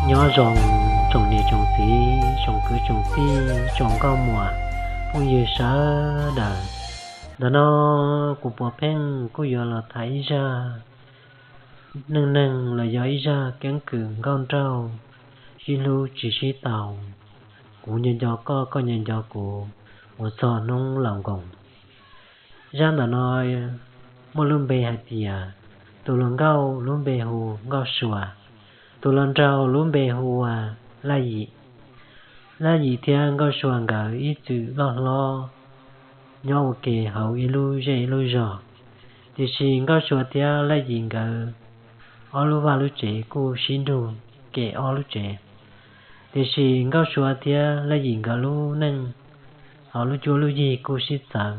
Nyob zoo tsoom niam tsoom txiv, tsoom kwv tsoom tij, tsoom nkauj muam, phooj ywg sawv daws. Ntawm no kuv Puas Pheej kuj yuav los tham ib zaj neej neeg los yog ib zaj keeb kwm nkauj nraug sib hlub tsis sib tau, kuv nco nco koj, koj nco nco kuv, uas txog hnub laus nkoos. Zaj ntawm no muaj lub npe hais tias tus hluas nkauj lub npe hu Nkauj Sua, tus hluas nraug lub npe hu ua Laj Yim. Laj Yim thiab Nkauj Sua nkawd ib txwm loj hlob nyob ua ke hauv ib lub zej ib lub zog. Tiam sis Nkauj Sua thiab Laj Yim nkawd ob lub vaj lub tsev kuj sib nrug kem ob lub tsev. Tiam sis Nkauj Sua thiab Laj Yim nkawd lub neej hauv lub cuab lub yig kuj sib txawv.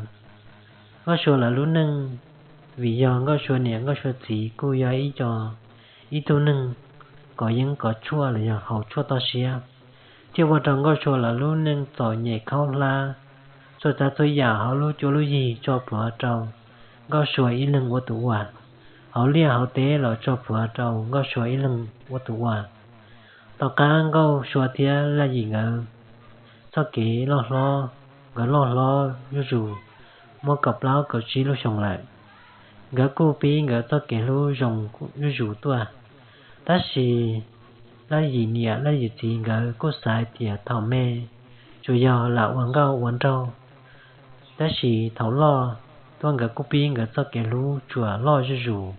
Nkauj Sua lawv lub neej, vim yog Nkauj Sua niam Nkauj Sua txiv kuj yog ib co, ib tug neeg kov yeeb kov tshuaj los yog haus tshuaj toj siab, thiaj ua rau Nkauj Sua lawv lub neej txom nyem khaub hlab. Txhua tsav txhua yam hauv lub cuab lub yig tso plhuav rau Nkauj Sua ib leeg ua tus ua, hauv liaj hauv teb los tso plhuav rau Nkauj Sua ib leeg ua tus ua. Tom qab Nkauj Sua thiab Laj Yim nkawd txoj kev loj hlob, nkawd loj hlob zuj zus, muaj kaum plaub kaum tsib lub xyoo lawm, nkawd kuj pib nkawd txoj kev hlub zoo zuj zus tuaj. Tab sis Laj Yim niam Laj Yim txiv nkawd kuj xav hais tias thaum me tsuas yog lam ua nkauj ua nraug, tab sis thaum loj tuaj nkawd kuj pib nkawd txoj kev hlub tsuas loj zuj zus.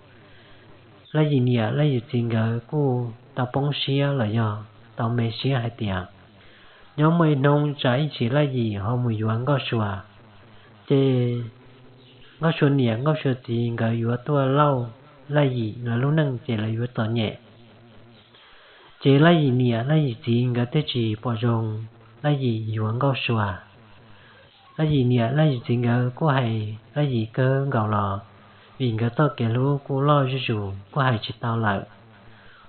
Laj Yim niam Laj Yim txiv nkawd kuj tau poob siab los yog tau me siab hais tias nyob muaj ib hnub tsam ib chim Laj Yim ho mus yuav Nkauj Sua, ces Nkauj Sua niam Nkauj Sua txiv nkawd yuav tuaj lauj Laj Yim lawv lub neej ces lawv yuav txom nyem. Ces Laj Yim niam Laj Yim txiv nkawd thiaj tsis pom zoo Laj Yim yuav Nkauj Sua. Laj Yim niam Laj Yim txiv nkawd kuj hais Laj Yim kawg nkaus los, vim nkawd txoj kev hlub kuj loj zuj zus kuj hais tsis tau lawm.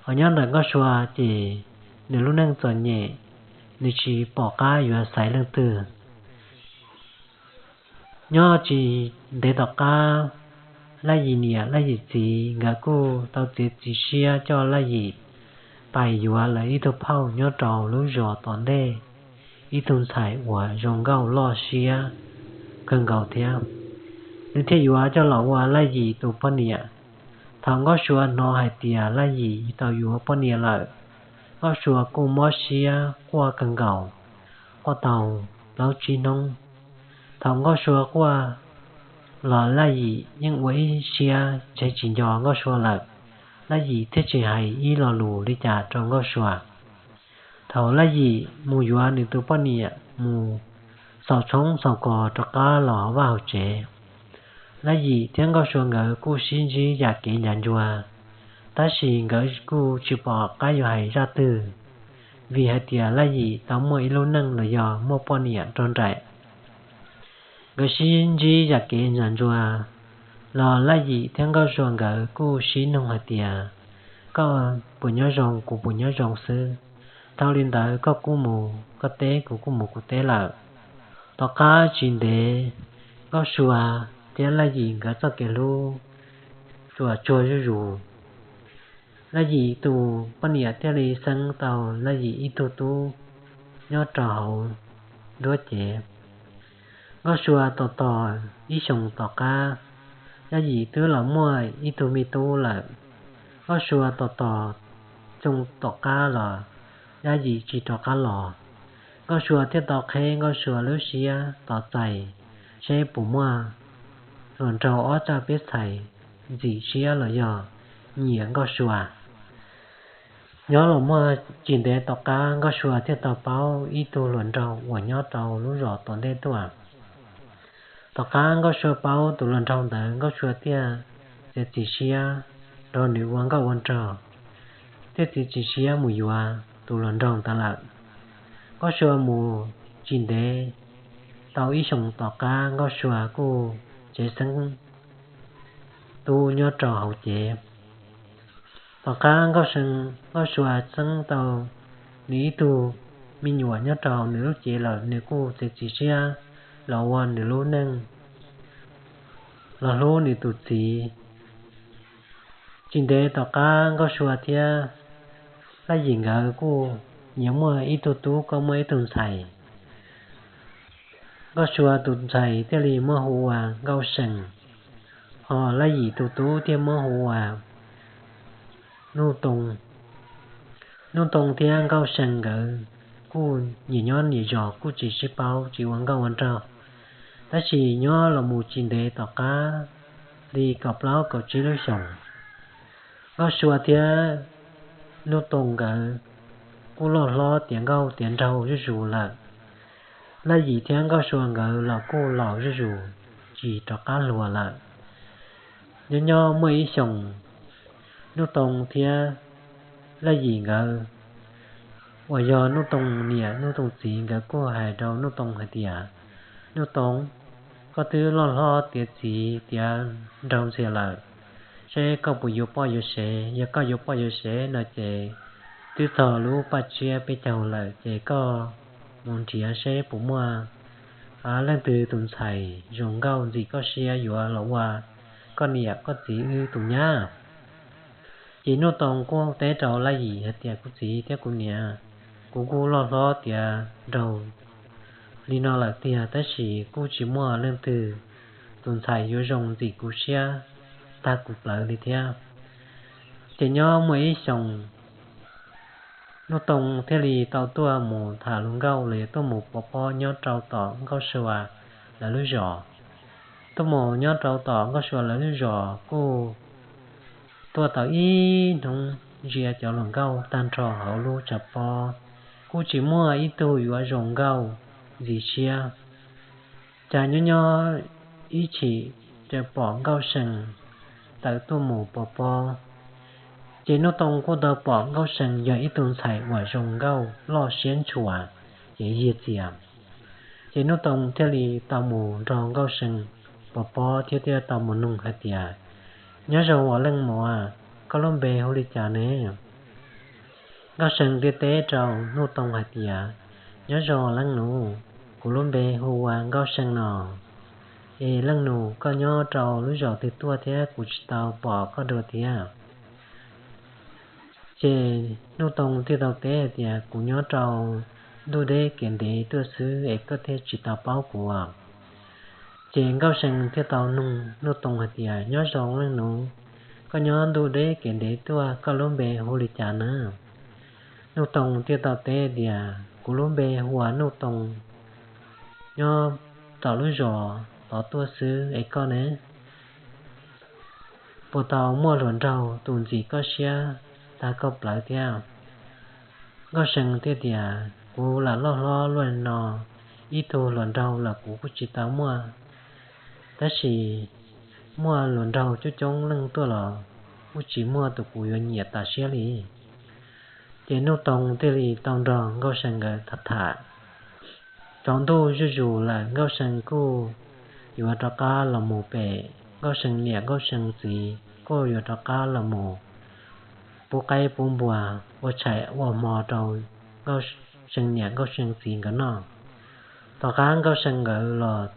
Ho nyob ntawm Nkauj Sua ces nws lub neej txom nyem, nws tsis pom qab yuav xaiv leej twg. Nyob tsis ntev tom qab, Laj Yim niam Laj Yim txiv nkawd kuj tau txiav txim siab coj Laj Yim pais yuav lawv ib tug phauj nyob rau lub zos tom ntej, ib tug ntxhais uas zoo nkauj loj siab kawg nkaus thiab. Nws thiaj yuav coj los ua Laj Yim tus poj niam. Thaum Nkauj Sua hnov hais tias Laj Yim tau yuav poj niam lawm, Nkauj Sua kuj mob siab quaj kawg nkaus, quaj tau plaub tsib hnub. Thaum Nkauj Sua quaj los Laj Yim yeej ua ib siab ntshe tsis nco Nkauj Sua lawm, Laj Yim thiaj tsis hais ib lo lus li cas rau Nkauj Sua. Thaum Laj Yim mus yuav nws tus poj niam mus xaus tshoob xaus kos rov qab los vaj hauv tsev, Laj Yim thiab Nkauj Sua nkawd kuj sib ntsib yam kev ncav ncuav, tab sis nkawd kuj tsis pom qab yuav hais zaj twg, vim hais tias Laj Yim tau muaj ib lub neej los yog muaj poj niam rau nraim. Nkawd sib ntsib yam kev ncav ncuav los Laj Yim thiab Nkauj Sua nkawd kuj sib nug hais tias, koj puas nyob zoo, kuv puas nyob zoo xwb. Dhau li ntawd koj kuj mus koj teb, kuv kuj mus kuv teb lawm. Tom qab tsis ntev, Nkauj Sua thiab Laj Yim nkawd txoj kev hlub tsuas tsuag zuj zus. Laj Yim tus poj niam thiaj li xeeb tau Laj Yim ib tug tub nyob rau hauv nruab cev. Nkauj Sua tos tos ib xyoos tom qab, Laj Yim twb los muaj ib tug me tub lawm. Nkauj Sua tos tos xyoo tom qab los Laj Yim tsis rov qab los. Nkauj Sua thiaj tau qheb Nkauj Sua lub siab tos txais seb puas muaj hluas nraug ob txhais peb txhais ntxim siab los yog nyiam Nkauj Sua. Nyob los muaj tsis ntev tom qab Nkauj Sua thiaj tau paub ib tug hluas nraug uas nyob rau lub zos tom ntej tuaj. Tom qab Nkauj Sua paub tus hluas nraug ntawd, Nkauj Sua thiaj txiav txim siab nrog nws ua nkauj ua nraug, thiaj txiav txim siab mus yuav tus hluas nraug ntawd lawm. Nkauj Sua mus tsis ntev, tau ib xyoos tom qab Nkauj Sua kuj tsev xeeb tub nyob rau hauv cev. Tom qab Nkauj Sua xeeb tau nws ib tug me nyuam nyob rau nws lub cev lawm, nws kuj txiav txim siab los ua nws lub neej, los hlub nws tus txiv. Tsis ntev tom qab Nkauj Sua thiab Laj Yim nkawd kuj nyias muaj ib tug tub, kuj muaj ib tug ntxhais. Nkauj Sua tus ntxhais thiaj li muab hu ua Nkauj See, hos Laj Yim tus tub thiaj muab hu ua Nuj Too. Nuj Too thiab Nkauj See nkawd kuj nyias nyob nyias zos, kuj tsis sib paub, tsis ua nkauj ua nraug. Tab sis nyob los mus tsis ntev, tom qab li kaum plaub kaum tsib lub xyoos, Nkauj Sua thiab Nuj Too nkawd kuj loj hlob tiav nkauj tiav nraug zuj zus lawm. Laj Yim thiab Nkauj Sua nkawd los kuj laus zuj zus, tsis rov qab hluas lawm. Nyob nyob muaj ib xyoos, Nuj Too thiab Laj Yim nkawd uas yog Nuj Too niam Nuj Too txiv nkawd kuj hais rau Nuj Too hais tias, Nuj Too, koj twb loj hlob tiav txiv tiav nraug ntxiag lawm, seb koj puas yuav poj yuav sev. Yog koj yuav poj yuav sev no ces twb txog lub paj tsiab peb caug lawm, ces koj mus nrhiav seb puas muaj leej twg tus ntxhais zoo nkauj ntxim koj siab yuav los ua koj niam koj txiv wb tus nyab. Ces Nuj Too kuj teb rau Laj Yim hais tias, kuv txiv thiab kuv niam, kuv kuj loj hlob tiav nraug li no lawm tiag, tab sis kuj tsis muaj leej twg tus ntxhais yuav zoo ntxim kuv siab tag kuv plawv li thiab. Ces nyob muaj ib xyoos, Nuj Too thiaj li tau tuaj mus tham hluas nkauj los yog tuaj mus pov pob nyob rau tom Nkauj Sua lawv lub zos. Tuaj mus nyob rau tom Nkauj Sua lawv lub zos kuj tuaj tau ib hnub, ntsia cov hluas nkauj tag nrho hauv lub tshav pob, kuj tsis muaj ib tug yuav zoo nkauj ntxim siab. Cas nyob nyob ib chim ces pom Nkauj See tawm tuaj mus pov pob. Ces Nuj Too kuj tau pom Nkauj See yog ib tug ntxhais uas zoo nkauj loj siab ntshua, ces yiag txias. Ces Nuj Too thiaj li tau mus nrog Nkauj See pov pob thiab thiaj tau mus nug hais tias, nyob zoo os leej muam, koj lub npe hu li cas ne? Nkauj See thiaj teb rau Nuj Too hais tias, nyob zoo leej nus, kuv lub npe hu ua Nkauj See no. Es leej nus, koj nyob rau lub zos twg tuaj thiab kuv tsis tau pom koj dua thiab? Ces Nuj Too thiaj tau teb hais tias, kuv nyob rau ntuj deb kev ntev tuaj xwb es koj thiaj tsis tau paub kuv. Ces Nkauj See thiaj tau nug Nuj Too hais tias, nyob zoo leej nus, koj nyob ntuj deb kev ntev tuaj, koj lub npe hu li cas na? Nuj Too thiaj tau teb tias, kuv lub npe hu ua Nuj Too, nyob tom lub zos tod tuaj xwb, es koj ne? Puas tau muaj hluas nraug tus ntxim koj siab tag koj plawv thiab? Nkauj See thiaj tias, kuv lam loj hlob luaj no, ib tug hluas nraug los kuv kuj tsis tau muaj, tab sis muaj hluas nraug coob coob leej tuaj los kuj tsis muaj tus kuv yuav nyiam tas siab li. Ces Nuj Too thiaj li tau nrog Nkauj See nkawd tham tham. Tsaus ntuj zuj zus lawm, Nkauj See kuj yuav rov qab los mus pem Nkauj See niam Nkauj See txiv, kuj yuav rov qab los mus pub qaib pub npua, ua tshais ua hmo rau Nkauj See niam Nkauj See txiv nkawd noj. Tom qab Nkauj See nkawd los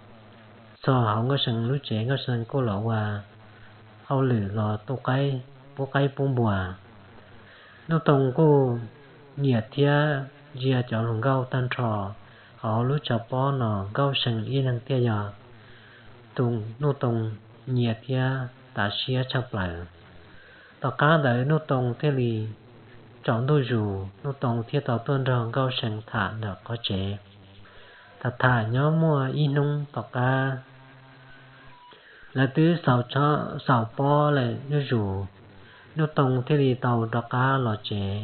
txog hauv Nkauj See lub tsev, Nkauj See kuj los ua hauj lwm los tu qaib, pub qaib pub npua. Nuj Too kuj nyiam thiab ntsia cov hluas nkauj tag nrho hauv lub tshav pob no, Nkauj See ib leeg thiaj yog tus Nuj Too nyiam thiab tas siab tshaj plaws. Tom qab ntawd Nuj Too thiaj li, tsaus ntuj zus Nuj Too thiaj tau tuaj nrog Nkauj See tham ntawm qhov tsev. Tham tham nyob muaj ib hnub tom qab, lawv twb xaus pob lawm zuj zus, Nuj Too thiaj li tau rov qab los tsev.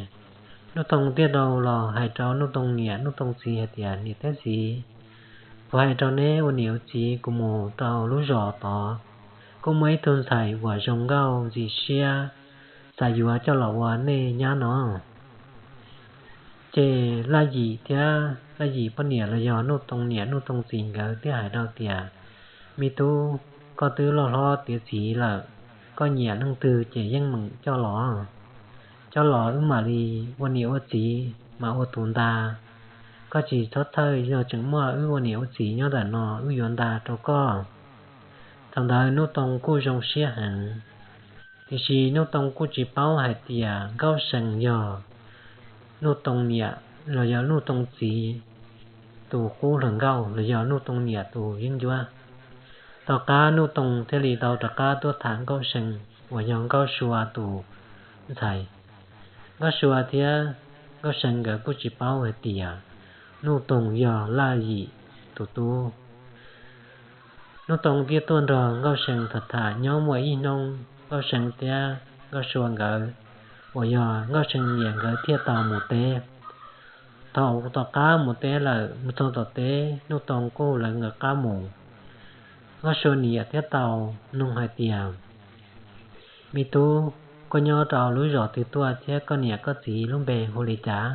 Nuj Too thiaj tau los hais rau Nuj Too niam Nuj Too txiv hais tias, niam thiab txiv, kuv hais rau neb ua niam ua txiv, kuv mus rau lub zos tod, kuj muaj ib tug ntxhais uas zoo nkauj ntxim siab, xav yuav coj los ua nej nyab no. Ces Laj Yim thiab Laj Yim poj niam los yog Nuj Too niam Nuj Too txiv nkawd thiaj hais rau tias, me tub, koj twb loj hlob tiav txiv lawm, koj nyiam leej twg ces yeej meem coj los, coj los wb mam li ua niam ua txiv mas ua tus nta. Koj tsis txhob txhawj, yog tseem muaj wb ua niam ua txiv nyob ntawm no wb yuav nta rau koj. Thaum ntawd Nuj Too kuj zoo siab heev, tiam sis Nuj Too kuj tsis paub hais tias Nkauj See yog Nuj Toog niam los yog Nuj Toog txiv tus qub hluas nkauj los yog Nuj Toog niam tus yeeb ncuab. Tom qab Nuj Toog thiaj li tau rov qab tuaj tham Nkauj See uas yog Nkauj Sua tus ntxhais. Nkauj Sua thiab Nkauj See nkawd kuj tsis paub hais tias Nuj Toog yog Laj Yim tus tub. Nuj Toog thiaj tuaj nrog Nkauj See tham tham nyob muaj ib hnub Nkauj See thiab Nkauj Sua nkawd uas yog Nkauj See niam nkawd thiaj tau mus teb. Thaum tom qab mus teb lawm mus txog tom teb Nuj Toog kuj lawv nkawd qab mus. Nkauj Sua niam thiaj tau nug hais tias, me tub, koj nyob rau lub zos twg tuaj thiab koj niam koj txiv lub npe hu li cas?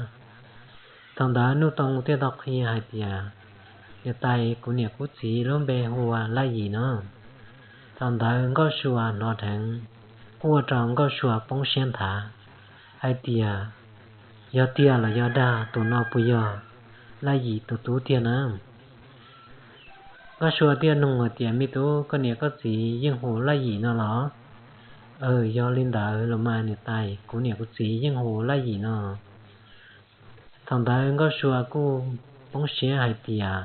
Thaum ntawd Nuj Toog thiaj tau qhia hais tias, niam tais, kuv niam kuv txiv lub npe hu ua Laj Yim no. Thaum ntawd Nkauj Sua hnov dheev, quaj rau Nkauj Sua poob siab nthav hais tias, yog tiag los yog dag, tus no puas yog Laj Yim tus tub tiag na? Nkauj Sua thiaj nug hais tias, me tub, koj niam koj txiv yeej hu Laj Yim no los? Aws, yog li ntawd los mas niam tais, kuv niam kuv txiv yeej hu Laj Yim no. Thaum ntawd Nkauj Sua kuj poob siab hais tias,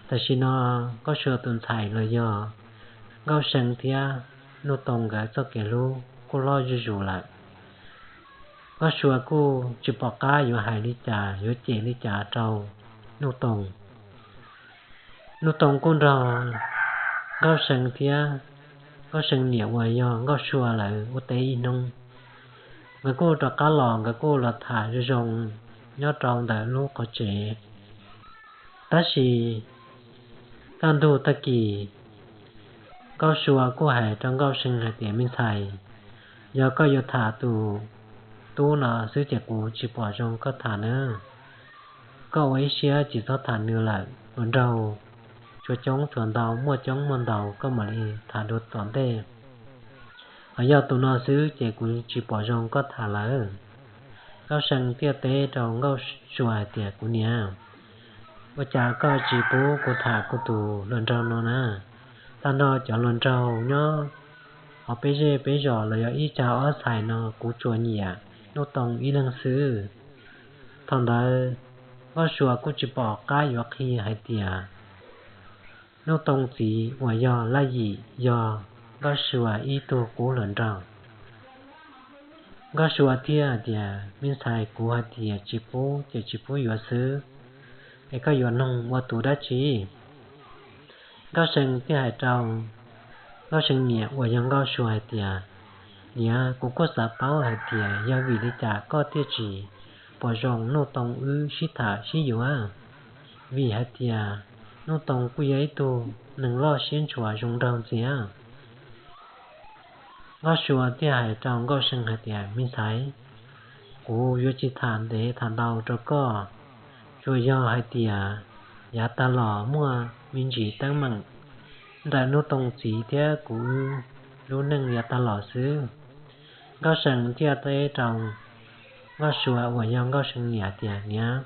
tam sim no Nkauj Sua tus ntxhais los yog Nkauj See thiab Nuj Toog nkawd txoj kev hlub kuj loj zuj zus lawm. Nkauj Sua kuj tsis pom qab yuav hais li cas yuav cem li cas rau Nuj Toog. Nuj Toog kuj nrog Nkauj See thiab Nkauj See niam uas yog Nkauj Sua lawv ua teb ib hnub. Nkawd kuj rov qab los, nkawd kuj los tham zoo zoo nyob rau ntawm lub qhov tsev. Tab sis kaj ntug tag kis Nkauj Sua kuj hais rau Nkauj See hais tias, me ntxhais, yog koj yuav tham tus tub no xwb ces kuv tsis pom zoo koj tham na. Koj ua ib siab tsis txhob tham nws lawm, hluas nraug tshuav coob tshuav ntau, muaj coob muaj ntau, koj mam li tham dua tom ntej. Hos yog tus no xwb ces kuv tsis pom zoo koj tham lawm. Nkauj See thiaj teb rau Nkauj Sua hais tias, kuv niam, ua cas koj tsis pub kuv tham kuv tus hluas nraug no na? Tag nrho cov hluas nraug nyob hauv peb zej peb zos los yog ib tsa ob txhais no kuv tsuas nyiam Nuj Toog ib leeg xwb. Thaum ntawd Nkauj Sua kuj tsis pom qab yuav qhia hais tias Nuj Toog txiv uas yog Laj Yim yog Nkauj Sua ib tug qub hluas nraug. Nkauj Sua thiaj tias, me ntxhais, kuv hais tias tsis pub ces tsis pub yuav xwb, es koj yuav nug ua tus dab tsi? Nkauj See thiaj hais rau Nkauj See niam uas yog Nkauj Sua hais tias, niam, kuv kuj xav paub hais tias yog vim li cas koj thiaj tsis pom zoo Nuj Toog wb sib tham sib yuav, vim hais tias Nuj Toog kuj yog ib tug neeg loj siab ntshua zoo nraug ntxiag. Nkauj Sua thiaj hais rau Nkauj See hais tias, me ntxhais, kuv yuav tsis tham ntev tham ntau rau koj, tsuas yog hais tias yav tag los muaj me ntsis teeb meem ntawm Nuj Toog txiv thiab kuv wb lub neej yav tag los xwb. Nkauj See thiaj teb rau Nkauj Sua uas yog Nkauj See niam tias, niam,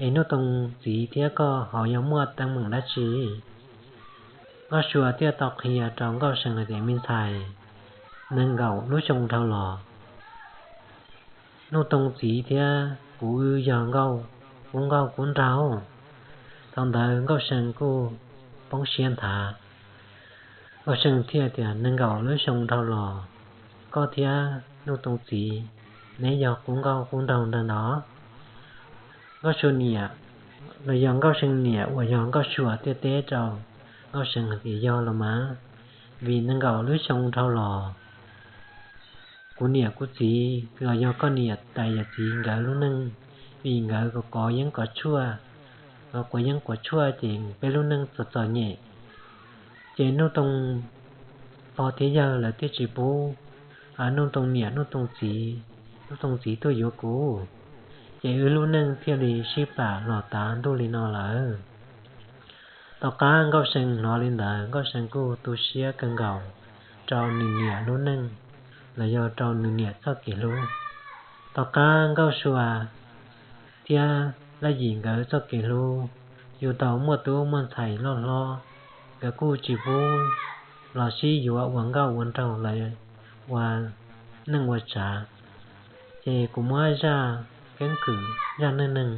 es Nuj Toog txiv thiab koj ho yog muaj teeb meem dab tsi? Nkauj Sua thiaj tau qhia rau Nkauj See hais tias, me ntxhais, nees nkaum lub xyoo dhau los Nuj Toog txiv thiab kuv wb yog nkauj, qub nkauj qub nraug. Thaum ntawd Nkauj See kuj poob siab nthav. Nkauj See thiaj tias, nees nkaum lub xyoo dhau los koj thiab Nuj Toog txiv neb yog qub nkauj qub nraug ntag ntag. Nkauj Sua niam los yog Nkauj See niam uas yog Nkauj Sua thiaj teb rau Nkauj See hais tias, yog los mas, vim nees nkaum lub xyoo dhau los kuv niam kuv txiv los yog koj niam tais yawm txiv nkawd lub neej, vim nkawd kov yeeb kov tshuaj, kov yeeb kov tshuaj ces peb lub neej txom txom nyem. Ces Nuj Toog pog thiab yawg lawv thiaj tsis pub Nuj Toog niam, Nuj Toog txiv, Nuj Toog txiv tuaj yuav kuv, ces wb lub neej thiaj li sib pam los tav ntuj li no lawm. Tom qab Nkauj See hnov li ntawd, Nkauj See kuj tu siab kawg nkaus rau nws niam lub neej los yog rau nws niam txoj kev hlub. Tom qab Nkauj Sua thiab Laj Yim nkawd txoj kev hlub yug tau muaj tub muaj ntxhais loj hlob, nkawd kuj tsis pub los sib yuav ua nkauj ua nraug los ua neej ua tsav. Ces kuv muab zaj keeb kwm zaj neej neeg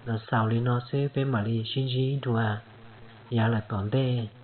los xaus li no xwb, peb mam li sib ntsib dua yav lawm tom ntej.